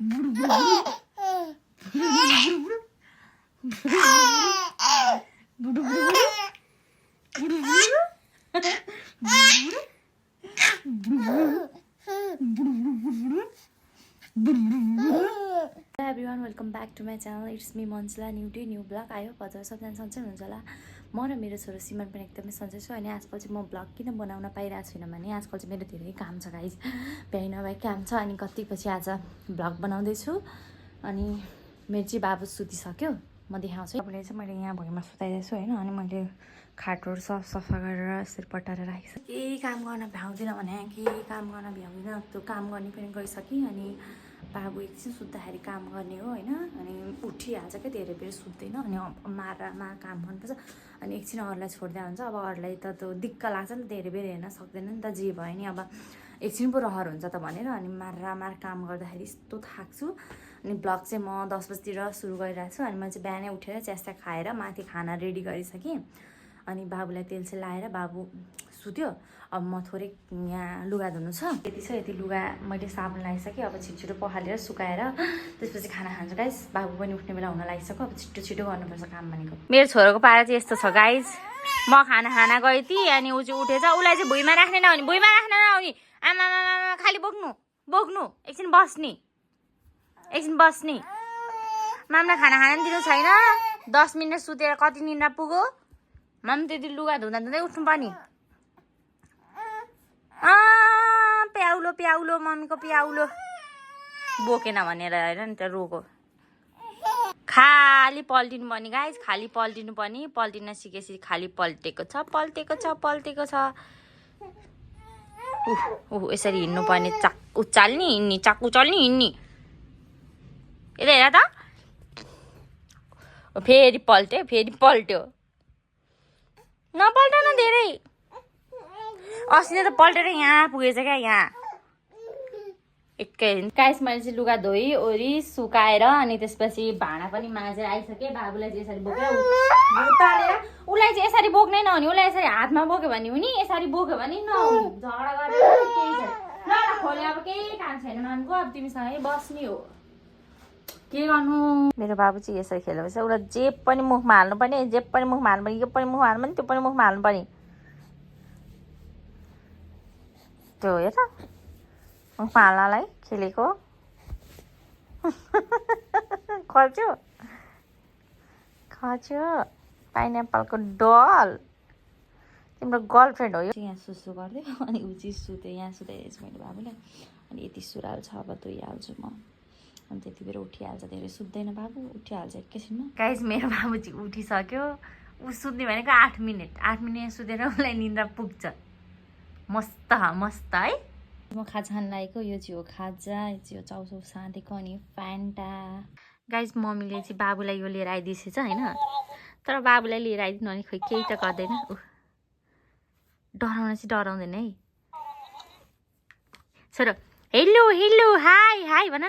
everyone welcome back to my channel it's me Mansala new day new blog आयो हजुर सबजना सन्चै हुनुहुन्छ होला म र मेरो छोरो सिमन पनि एकदमै सन्चै छु अनि आजकल चाहिँ म ब्लग किन बनाउन पाइरहेको छुइनँ भने आजकल चाहिँ मेरो धेरै काम छ गाइज भ्याइ नभए काम छ अनि कति पछि आज ब्लग बनाउँदैछु अनि मेरो चाहिँ बाबु सुतिसक्यो म देखाउँछु बाबुले चाहिँ मैले यहाँ भुइँमा सुताइदिएछु होइन अनि मैले खाटहरू सफा गरेर यसरी पटाएर राखेको छु केही काम गर्न भ्याउँदिनँ भने केही काम गर्न भ्याउँदिनँ त्यो काम गर्ने पनि गइसकेँ अनि बाबु एकछिन सुत्दाखेरि काम गर्ने हो होइन अनि उठिहाल्छ क्या धेरै बेर सुत्दैन अनि मारमा काम गर्नुपर्छ अनि एकछिन अरूलाई छोड्दा हुन्छ अब अरूलाई त त्यो दिक्क लाग्छ नि त धेरै बेर हेर्न सक्दैन नि त जे भयो नि अब एकछिन पो रहर हुन्छ त भनेर अनि मार काम गर्दाखेरि यस्तो थाक्छु अनि ब्लग चाहिँ म 10 बजीतिर सुरु गरिरहेको छु अनि म चाहिँ बिहानै उठेर च्यास्ता खाएर माथि खाना रेडी गरिसकेँ अनि बाबुलाई तेल चाहिँ लाएर बाबु सुत्यो अब म थोरै यहाँ लुगा धुनु छ यति छ यति लुगा मैले साबुन लगाइसकेँ अब छिटो पखालेर सुकाएर त्यसपछि खाना खान्छु गाइस बाबु पनि उठ्ने बेला हुन लागिसक्यो अब छिटो गर्नुपर्छ काम भनेको मेरो छोरोको पारा चाहिँ यस्तो छ गाइस म खाना गएँ ती अनि ऊ चाहिँ उठेछ उसलाई चाहिँ भुइँमा राख्ने नहुने भुइँमा राख्न नहुने आमा खालि बोक्नु एकछिन बस्ने मामलाई खाना खान दिनु छैन 10 मिनट सुतेर कति निन्द्रा पुग्यो माम त्यति लुगा धुँदै उठ्नु पर्ने प्याउलो मम्मीको प्याउलो बोकेन भनेर होइन नि त रोको खाली पल्टिनु पर्ने गाइस खाली पल्टिनु पर्ने पल्टिन सिकेपछि खाली पल्टेको छ यसरी हिँड्नु पर्ने चाक्कु चाल्ने हिँड्ने यता हेर त फेरि पल्ट्यो नपल्ट न धेरै अस्ति त पल्टेर यहाँ पुगेछ क्या यहाँ एकै गाइस मैले चाहिँ लुगा धोई ओरी सुकाएर अनि त्यसपछि भाँडा पनि माझेर आइसकेँ बाबुलाई चाहिँ यसरी बोकेर उसलाई चाहिँ यसरी बोक्नै नहुने उसलाई यसरी हातमा बोक्यो भने हुने यसरी बोक्यो भने नहुने झगडा गरेर केही छैन ल खोले अब केही काम छैन मानको अब तिमीसँगै बस्ने हो के गर्नु मेरो बाबु चाहिँ यसरी खेलेपछि उसलाई जे पनि मुखमा हाल्नु पर्ने यो पनि मुखमा हाल्नु पर्ने त्यो पनि मुखमा हाल्नु पर्ने त्यो हेर मुखमा हाल्नलाई खेलेको खच्यो पाइनएप्पलको डल तिम्रो गर्लफ्रेन्ड हो यो यहाँ सुसु गर्दै अनि ऊ चाहिँ सुत्यो यहाँ सुताइदिएछु मैले बाबुलाई अनि यति सुराल छ अब धोइहाल्छु म अनि त्यति बेर उठिहाल्छ धेरै सुत्दैन बाबु उठिहाल्छ एकैछिनमा गाइस मेरो बाबु चाहिँ उठिसक्यो ऊ सुत्ने भनेको 8 मिनट सुतेर उसलाई निन्द्रा पुग्छ मस्त है म खाजा खान लागेको यो चाहिँ हो खाजा यो चाहिँ हो चाउचाउ साँधेको अनि फ्यान्टा गाइस मम्मीले चाहिँ बाबुलाई यो लिएर आइदिएछ होइन तर बाबुलाई लिएर आइदिनु भने खोइ केही त गर्दैन डराउन चाहिँ डराउँदैन है छोरो हेलो हाई भन न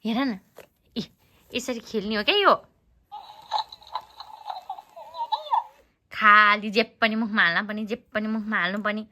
हेर न यसरी खेल्ने हो क्या यो खाली जे पनि मुखमा हाल्नु पर्ने